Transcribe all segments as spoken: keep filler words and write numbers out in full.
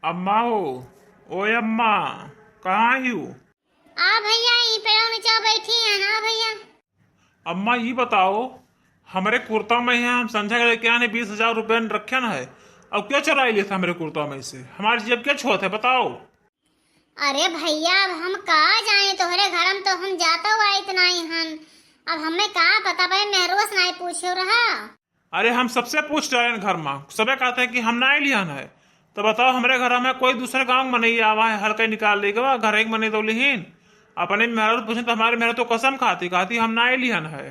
अम्मा हो, ओए अम्मा, कहाँ ही हो? आ भैया, ई पेड़वा नीचे बैठी हैं। हाँ भैया। अम्मा, ई बताओ, हमरे कुर्ता में है, हम संझा के लेके आने बीस हजार रुपया रखे न है, अब क्या चुराई लेते हमरे कुर्ता में से? हमारी जेब क्या छुअत है, बताओ। अरे भैया, अब हम का जाए, तोहरे घर में तो हम जाता हुआ इतना ही हन। अब हमें का पता भाई, मेहरुआ से नाई पूछे रहा। अरे, हम सबसे पूछ डालेन घर में, सबे कहते हैं कि हम नाई लिहन है। तो बताओ, हमरे घर में कोई दूसरे गाँव में नहीं आवा है, हल्का निकाल ले गवा, घर एक मने तो लिहिन। अपने मेहरा पूछे तो हमारे मेहरा तो कसम खाती, कहती हम नाई लिहन है।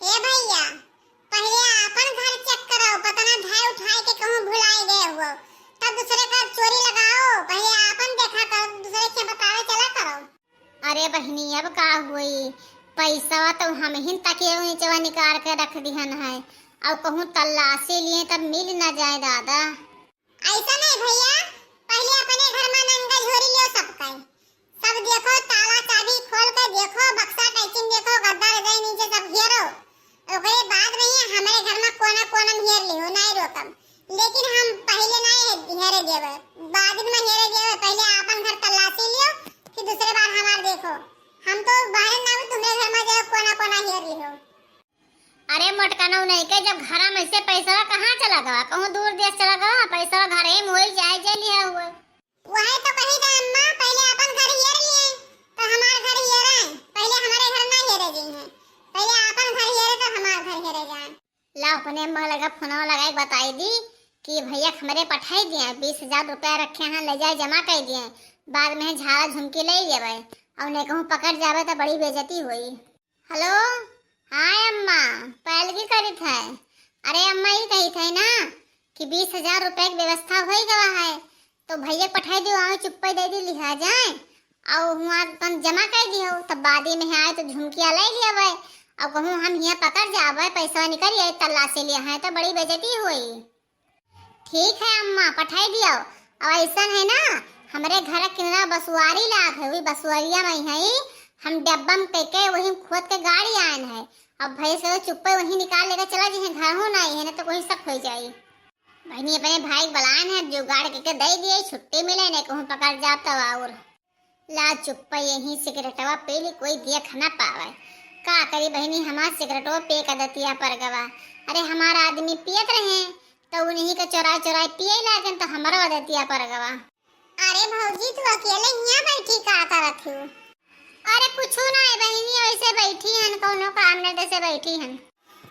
हे भैया, पहले आपन घर चेक करो, पता ना धाय उठाए के कहूँ भुलाए गए हो, तब दूसरे का चोरी लगाओ। पहले आपन देखा करो, दूसरे के बतावे चला करो। अरे बहिनी, अब का होई, पैसवा तो हम ही तकिया नीचवा निकाल के रख दिहन है, और कहूँ तलाशी लिए तब मिल न जाए दादा। ऐसा नहीं भैया, पहले अपने घर में नंगा झोरी लियो सबका, सब देखो, ताला चाबी खोल के देखो, बक्सा टाइचिन देखो, गद्दा रजाई नीचे सब घेरो। ओकरे बाद में ही हमरे घर में कोना कोना में हेर लिहो, नहीं रोकम। लेकिन हम पहले नहीं हेरे देवे, बाद में हेरे देवे। पहले आपन घर तलाशी लियो, फिर दूसरे बार हमार देखो। हम तो बाहर ना, तुमरे घर में जाओ, कोना कोना हेर लिहो। अरे मोटका नौ नहीं के, जब घर में से पैसा कहाँ चला गवा, कहूँ दूर देश चला गवा, पैसा घर ही में होई जाए जे लिया हुए। वही तो कही था अम्मा, पहले अपन घर हेर लिए, तो हमार घर हेरे, पहले हमारे घर ना हेरे गई हैं, पहले अपन घर हेरे तो हमार घर हेरे जाए। ला अपने अम्मा लगा फोनवा लगाए के बताई दी कि भैया हमरे पठाई दिए, बीस हजार रुपया रखे हैं, ले जाए जमा कर दिए, बाद में झाला झुमकी ले लेवे, और नहीं कहूँ पकड़ जावे तो बड़ी बेइज्जती होई। हेलो, हाँ अम्मा, पैलगी करित है। अरे अम्मा, ई कहित है ना कि बीस हजार रुपया के व्यवस्था होई गवा है, तो भैया के पठाई दियो, आवे चुप्पे दे दी, लिहा जाए, और हुआ अपन जमा कर दियो, तब बादी में आए तो झुमकिया ले लियावे, और कहूँ हम हियाँ पकड़ जावे, पैसा निकल जाए, तलाशी लिया है तो बड़ी बेइज्जती होई। ठीक है अम्मा, पठाई दियो। अब ऐसन है ना, हमरे घर किनरा बसुआरी लाग है, वही बसुआरिया में है, हम डब्बा में कह के वही खोद के गाड़ी आयन है। अब भैया से चुप्पे वही निकाल लेके चला जी, घर हो ना है ना तो वही सब हो जाई। बहनी अपने भाई के बलायन है, जुगाड़ के, के दे दिए, छुट्टी मिले, नहीं कहूँ पकड़ जाब तब और। ला चुप्पा यही सिगरेटवा पी ली, कोई देख ना पावे। का करी बहिनी, हमार सिगरेटवा पे का दतिया पर गवा। अरे हमार आदमी पियत रहे, तो उन्हीं के चोराई चोराई पिए लागन, तो हमारो दतिया पर गवा। अरे भौजी, तू अकेले हियाँ बैठी का करत हू? अरे कुछू ना है बहिनी, ऐसे बैठी हन, कौनो काम नहीं, जैसे बैठी हन।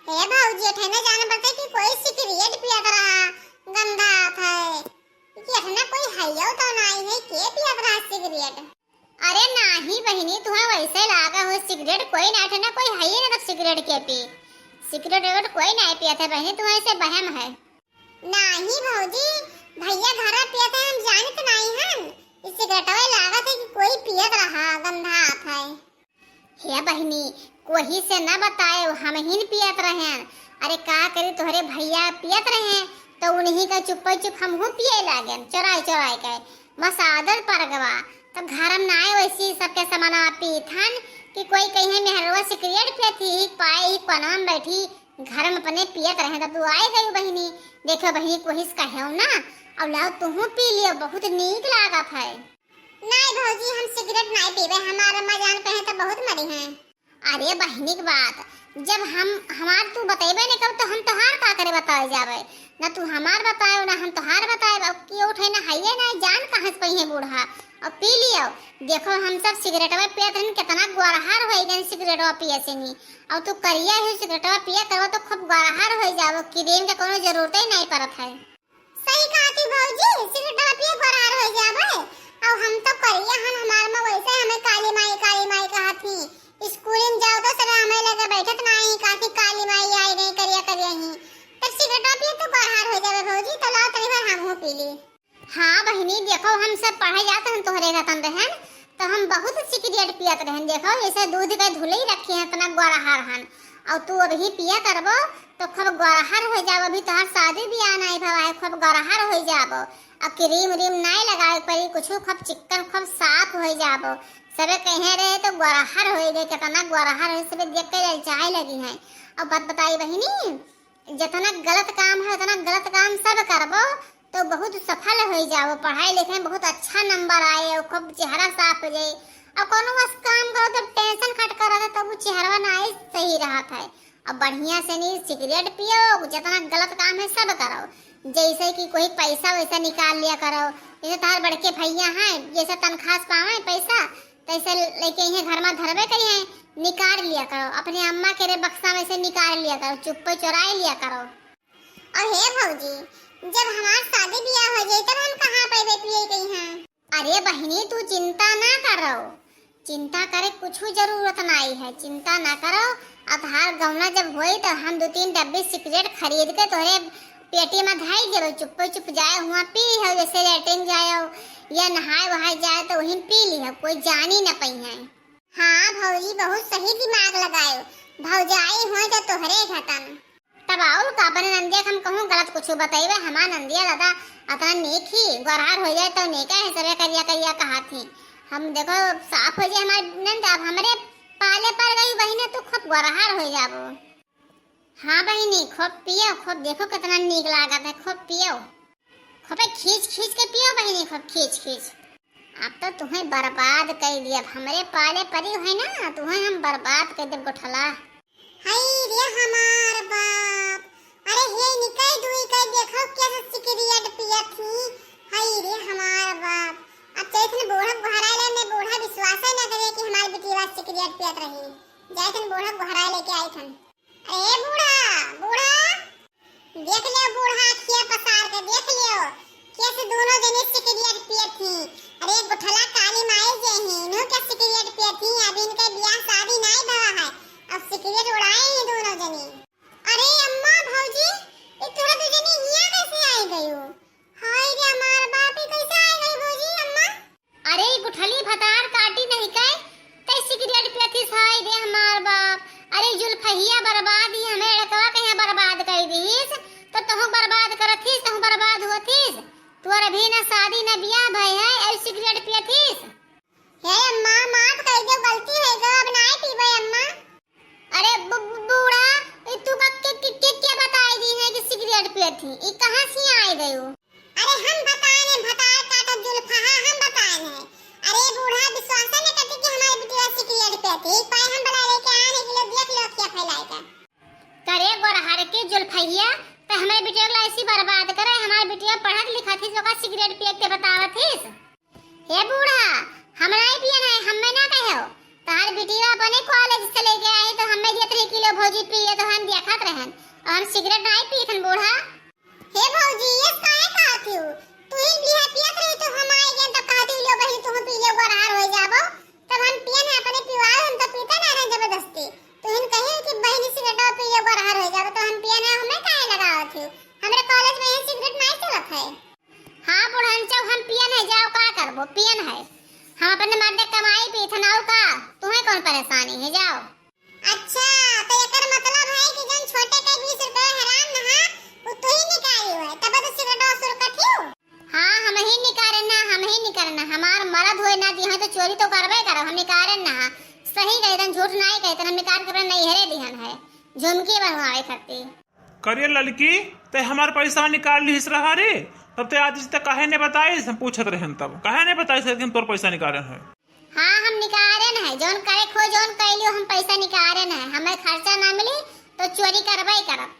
हे भौजी, एठे न जान बते कि कोई सिगरेट पियत रहा, गंधात है। कि एठे न कोई हइयो तो नाई है, के पियत रहा सिगरेट? अरे नाही बहिनी, तुहैं वैसे लागा हो सिगरेट कोई ना, एठे न कोई हइये ना तब सिगरेट के पी। सिगरेट वेगरेट कोई ना पियत है बहिनी, तुहैं से बहम है। नाही भौजी, भैया घरा पियत है, हम जानित नाही हन। ई सिगरेटवे लागत है कि कोई पियत रहा, गंधात है। हे बहिनी, कोही से न बताए, हम ही न पियत रहेन। अरे का करी, तोहरे भैया पियत रहे, तो उन्हीं का चुप्पे चुप हमहू पिए लागेन, चोराई चोराई के। बस आदत पर गवा, तो घर में नाए वैसी सबके समाना पीथन कि कोई कहीं मेहरवा सिगरेट पियत ही, पाए ही कोना में बैठी, घर में अपने पियत रहे, तब तू आए गई बहिनी। देखो बहिनी, कोही से कहेउ ना, और लाओ तुहू पी लियो, बहुत नीक लागत है। नाई भौजी, हम सिगरेट नाई पीबे, हमार अम्मा जान कहे तो बहुत मरी हैं। अरे बहिनी के बात, जब हम, हमार तू बतेबे नहीं कब तो हम तोहार का करे बताए जाबे? ना तू हमार बताए, ना हम तोहार बताए। अब की उठे ना हइये ना, जान कहाँ से पइहे बूढ़ा। अब पी लियो। देखो हम सब सिगरेटवा पियत रहन, कितना गोरहर हो गए सिगरेटवा पिए से नहीं। अब तू करिया ही सिगरेटवा पिया करबो तो खूब गोरहर हो जाबो, क्रीम के कोनो जरूरत ही नहीं पड़त है। सही कहती भौजी, सिगरेट पिए फरार हो जाबे। अब हम तो करिया हन, हमार में वैसे हमें काली माई, काली माई कहत ही। स्कूल में जाओ तो सर हमें लगे बैठत नाही, कहती काली माई आई गई, करिया करिया ही। तब सिगरेट पिए तो फरार हो जाबे भौजी, तो लाओ तनी भर हमहू पी ली। हाँ बहिनी, देखो हम सब पढ़े जात हन तोहरे गतन रहन, तो हम बहुत सिगरेट पियत रहन। देखो जैसे दूध के धुले ही रखे हैं, इतना गोरहर हन। और तू अभी पिया करबो तो खूब गोरहर हो जाबो। अभी तोहर शादी बियाह नहीं भवा है, खूब गोरहर हो जाबो। और क्रीम व्रीम नहीं लगावे के पड़ी कुछ, खूब चिक्कन, खूब साफ हो जाबो। सबे कहे रहे तो गोरहर हो गए, कितना गोरहर है, सबे देख के ललचाए लगी हैं। और बात बताई बहिनी, जितना गलत काम है उतना गलत काम सब करबो, तो बहुत सफल होइ जाओ, पढ़ाई लिखाई में बहुत अच्छा नंबर आए और खूब चेहरा साफ हो जाए। और कोनो बस काम करो तो टेंशन खटका रहत है, तब वो चेहरा ना आए सही रहत है। और बढ़िया से नहीं सिगरेट पियो, जितना गलत काम है सब करो। जैसे कि कोई पैसा वैसा निकाल लिया करो, जैसे तोहार बड़के भैया हैं, जैसे तनख्वाह से पावे पैसा, तैसे लेके इहे घर में धरबे करी है, निकाल लिया करो, अपने अम्मा के रे बक्सा में से निकाल लिया करो, चुप्पे चोराए लिया करो। और हे भौजी, जब हमार शादी ब्याह हो जाई तब हम कहाँ पैबे पिए गई हैं? अरे बहिनी, तू चिंता ना करो, चिंता करे कुछ जरूरत नाई है, चिंता ना करो। अब तोहार गौना जब होई तो हम दो तीन डब्बी सिगरेट खरीद के तोहरे पेटी में धई देबो, चुप्पे चुप जाए हुआ पी लिहो, जैसे लेटरिन जाए हो या नहाए वहाए जाए तो वहीं पी लिहो, कोई जानी न पई है। हाँ भौजी, बहुत सही दिमाग लगायो, भौजाई हुए तो तोहरे घटन। तब और का, अपने नंदिया के हम कहूँ गलत कुछ बतइबे? हमार नंदिया दादा अतना नेक ही, गोरहार हो जाए तो नेका है, सबे करिया करिया कहा थी। हम देखो साफ हो जाए हमार नंद, अब हमरे पाले पर गई बहिने, तू खूब गोरहार हो जाबो। हाँ बहिनी, खूब पियो, खूब देखो कितना नीक लागत है, खूब पियो, खूबे खींच खींच के पियो बहिनी, खूब खींच खींच। अब तो तुम्हें बर्बाद कर दिया, अब हमरे पाले परी है ना, तुम्हें हम बर्बाद कर देब गोठला। हाय रे हमार बाप, अरे हे निकाय दुई काय देखो कैसे सिगरेट पियत ही। हाय रे हमार बाप, अब चैथन बूढ़ा गोहराए ले, मैं बूढ़ा विश्वास ही ना करे कि हमार बिटिया सिगरेट पियत रही। जैथन बूढ़ा गोहराए लेके आई थन। अरे बूढ़ा, बूढ़ा, देख लियो बूढ़ा, अखिया पसार के देख लियो, कैसे दोनों जने सिगरेट पियत ही। अरे गुठला काली माई जे ही, इन्हों के सिगरेट पियत ही, अभी इनके बियाह शादी नाई भवा है, अब सिगरेट उड़ाए ही दोनों जने। अरे अम्मा, भौजी, ये तोरा दो जने हियां कैसे आई गयो? हाय रे हमार बाप, ये कैसे आई गई भौजी, अम्मा? अरे, ई गुठली भतार काटी नहीं कै, तै सिगरेट पियथिस, हाय रे हमार बाप। अरे, जुल्फहिया बर्बाद ही हमें लड़कवा के यहाँ बर्बाद कर दीस, तो तहूँ बर्बाद करथिस, तहूँ बर्बाद होथिस। तोर अभी ना शादी ना बियाह भय है, ऐ सिगरेट पियथिस। हे अम्मा, माफ कर दो, गलती है गो, अब ना पीबे अम्मा। अरे बु-, बु-, बूढ़ा, ई तू का के, के, के, के बताई दी है कि सिगरेट पियत ही? ई कहाँ से आए गयो? अरे हम बताए ने, भतार काटत जुल्फहा हम बताए ने। अरे बूढ़ा, विश्वास न करती कि हमारे बिटिया सिगरेट पियत ही। एक पाए हम बला लेके आए ने, किलो देख लो क्या फैलाए का। करे गोरहर के जुल्फहिया, तो हमारे बिटिया को ऐसी बर्बाद करे, हमारे बिटिया पढ़त लिखत ही, जो का सिगरेट पियत के बतावत ही। हे बूढ़ा, हम नाई पियन है, हम्मे ना कहो। तहार बिटिया अपने कॉलेज से लेके आई तो हम्मे दियत रही किलो भौजी पिए तो हम देखत रहन। और हम सिगरेट नाई पीथन बूढ़ा। हे भौजी, ये काहे कहत हो? तू ही बिहा पियत रही तो हम आई गए तो कहती लो बहन तू पी लो गोरहार हो जाबो। तब हम पियन है अपने पिवाए हम तो पीते ना रहे जबरदस्ती। तू ही कहे कि बहनी सिगरेट पी लो गोरहार हो जाबो तो हम पियन है हमें काहे लगावत हो? हमरे कॉलेज में ये सिगरेट नाई चलत है। हाँ बुढ़न चौ, हम पियन है, जाओ का करबो, पियन है। हम अपने मर्दे कमाई पीथन, और का? तुम्हें कौन परेशानी है, जाओ। अच्छा, तो एकर मतलब है कि जन छोटे के बीस रुपए हराम नहा, वो तू ही निकाली हुए, तब तो सिगरेटवा शुरू कर थियो। हाँ, हम ही निकारे ना, हम ही निकारे ना, हमार मर्द होए ना दिहे तो चोरी तो करबे करब, हम निकारे ना। सही कहे तन, झूठ नाई कहे तन, हम निकार के अपने नैहरे दिहन है, झुमकी बनवावे खातिर। करिए ललकी, ते हमार पैसा निकाल लिहिस रहा रे, तब ते आज तक काहे ने बताइस? हम पूछत रहन तब, काहे ने बताइस कि हम तोर पैसा निकाले हैं? हाँ, हम निकाले न है, जौन करे खो, जौन कैलियो, हम पैसा निकाले न है, हमें खर्चा ना मिली तो चोरी करबे करब।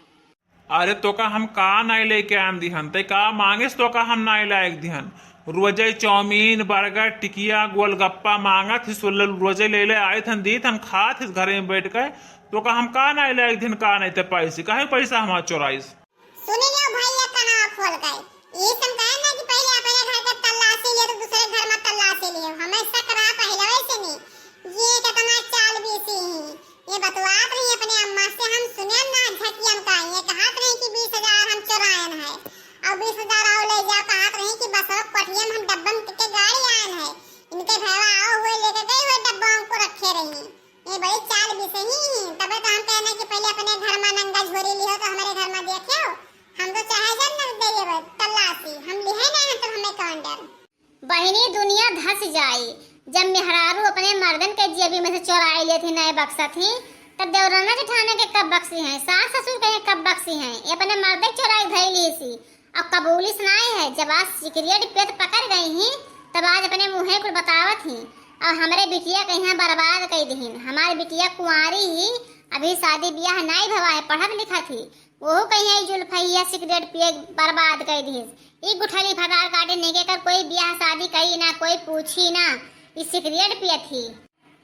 अरे तोका हम का नाई लेके आन दिहन, ते का मांगिस तोका हम नाई लायक दिहन। रोजे चाउमीन, बर्गर, टिकिया, गोलगप्पा मांगत हिस, रोजे ले ले आइत हन, दीत हन, खात हिस घरे में बैठ के। तोका हम का नाई लायक दिन, का नाई ते पाइसी, काहे पैसा हमार चोराइस? सुनी लियो भैया, कनवा खोल के। ई सब कहे ना कि पहले अपने घर के तलाशी लियो तो दूसरे घर में तलाशी लियो। हमें शक रहा पहले वैसे नहीं। ये कितना चाल बीसी ही। ये बतवात रही अपने अम्मा से, हम सुने ना झटियन का। ये कहत रही कि बीस हजार हम चुरायन है और बीस हजार और ले जाओ, कहत रही कि बस कोठिया में हम डब्बा में के गाड़ी आयन है। इनके भैया आओ हुए लेके गए हुए डब्बा हमको रखे रही। ये बड़ी चाल बीसी ही, तबे तो हम कहना कि पहले अपने घर में नंगा झोरी लिहो तो हमारे घर में देखे हो। हम तो चाहे जन न दे ये तलाशी, हम लिहे ना है तो हमें कौन डर। बहिनी, दुनिया धस जाई, जब मेहरारू अपने मर्दन के जेबी में से चोराई लेत ही, नाई बक्सत ही, तब देवराना जेठाना के कब बक्सी हैं, सास ससुर के कब बक्सी हैं? ये अपने मर्दे के चोराई धई ली सी। अब कबूलिस नाई है, जब आज सिगरेट पियत पकड़ गई ही, तब आज अपने मुँहे कुल बतावत ही। अब हमरे बिटिया के यहाँ बर्बाद कई दिहिन। हमार बिटिया कुंवारी ही, अभी शादी बियाह नाई भवा है, पढ़त लिखत ही। ओहू कहीं ई जुल्फैया सिगरेट पिए बर्बाद कई दिहिस। ई गुठली भतार काटी नहीं के कर कोई बियाह शादी करी ना, कोई पूछी ना, ई सिगरेट पियत ही।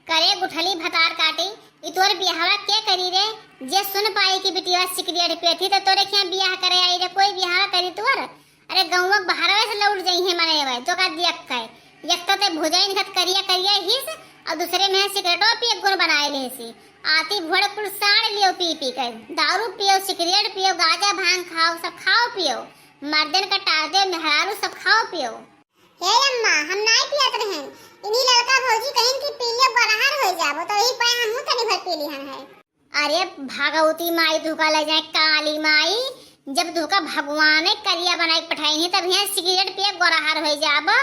करे गुठली भतार काटी, ई तोर बियाहवा के करी रे? जे सुन पाई कि बिटिया सिगरेट पियत ही, तो तोरे खियाँ बियाह करे आई रे, कोई बियाहवा करी तोर? अरे गौवा के बहरवे से लौट जइहे मने वे, तो का दियक के। एक तो ते भुजाइन खत करिया करिया हिस, और दूसरे में सिगरेटो पिए गुण बनाए लेसी। आती भोर कुल साड़ लियो पी पी के। दारू पियो, सिगरेट पियो, गांजा भांग खाओ, सब खाओ पियो। मर्दन का टार दे, मेहरारू सब खाओ पियो। हे अम्मा, हम नाई पियत रहेन। इन्हीं लड़का भौजी कहिन कि पी लियो, बरहर हो जाबो, तो यही पाए हमहू तनी भर पी लिहन है। अरे भगवती माई तुहका ले जाए, काली माई, जब तुहका भगवान करिया बनाई के पठाई ही, तब यहाँ सिगरेट पिए गोरहर हो जाबो।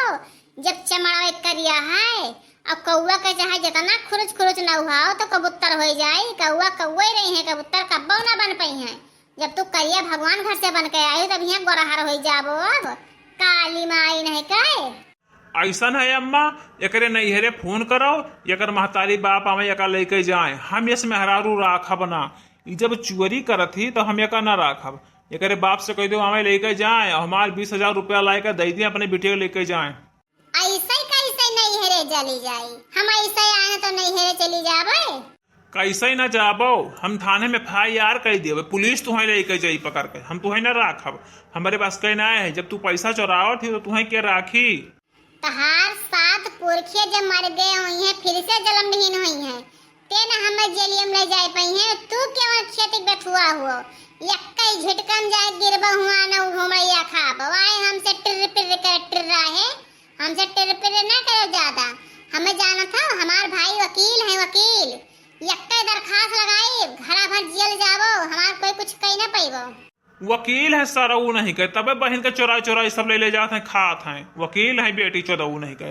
जब चमड़वा करिया है, अब कौआ के चाहे जितना खुरुच खुरुच न हुआओ तो कबूतर हो जाई। कौआ कौए रही है, कबूतर कब्बो ना बन पाई है। जब तू करिया भगवान घर से बन के आई, तब यहाँ गोरहर हो जाबो। अब काली माई नहीं कहे। ऐसन है अम्मा, एकरे नैहरे फोन करो, एकर महतारी बाप आवे, एका लेके जाए। हम यस मेहरारू राखब ना। ई जब चोरी करत ही तो हम एका ना राखब। एकरे बाप से कह दो आवे लेके जाए, और हमार बीस हजार रुपया लाए के दे दिए, अपने बिटिया के लेके जाए। ऐसे कैसे नैहरे चली जाई? हम ऐसे आए तो नैहरे चली जाबे। कैसे ना जाबो, हम थाने में एफ आई आर कर देबे, पुलिस तुहें लेके जाई पकड़ के, हम तुहें ना राखब। हमारे पास कहीं ना है, जब तू पैसा चोरावत ही तो तुहें के राखी? तहार सात पुरखिया जब मर गए हुई हैं, फिर से जन्म नहीं हुई हैं, ते न हमें जेलियम ले जाए पाई हैं। तू केवन खेती के बेथुआ हुओ, यक्कई झिटकन जाए गिरबा हुआ न घूमैया खाब। वाए हमसे टिर पिर कर टिर रहे, हमसे टिर पिर ना करो ज्यादा। हमें जानत हो, हमार भाई वकील है, वकील। यक्कई दरखास्त लगाई, घरा भर जेल जाबो, हमार कोई कुछ कही ना पैबो। वकील है सरऊ नहीं के, तबे बहिन के चोराई चोराई सब ले ले जात हैं, खात हैं। वकील है बेटी चोदऊ नहीं के।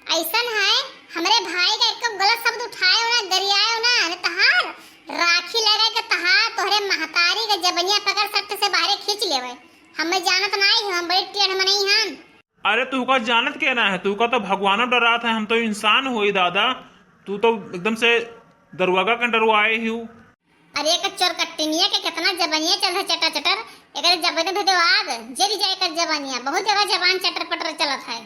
ऐसन है, हमरे भाई का एक गलत शब्द उठाए हो ना, गरियाए हो ना, अरे तहार राखी लगे के तहार तोहरे महतारी के जबनिया पकड़ सट से बाहरे खींच लेवे। हमें जानत नाई हो, हम बड़ी टेढ़ मनई हन। अरे तू का जानत के ना है, तू का तो भगवानो डरात है, हम तो इंसान हुई दादा, तू तो एकदम से दरुआगा के डरवाए ही। अरे एक चोर कट्टिनिया के कितना जबानिया चल है चटर चटर, एकरे जबानी धो दे आग, जरी जाए कर जबानिया, बहुत जगह जबान चटर पटर चलत है।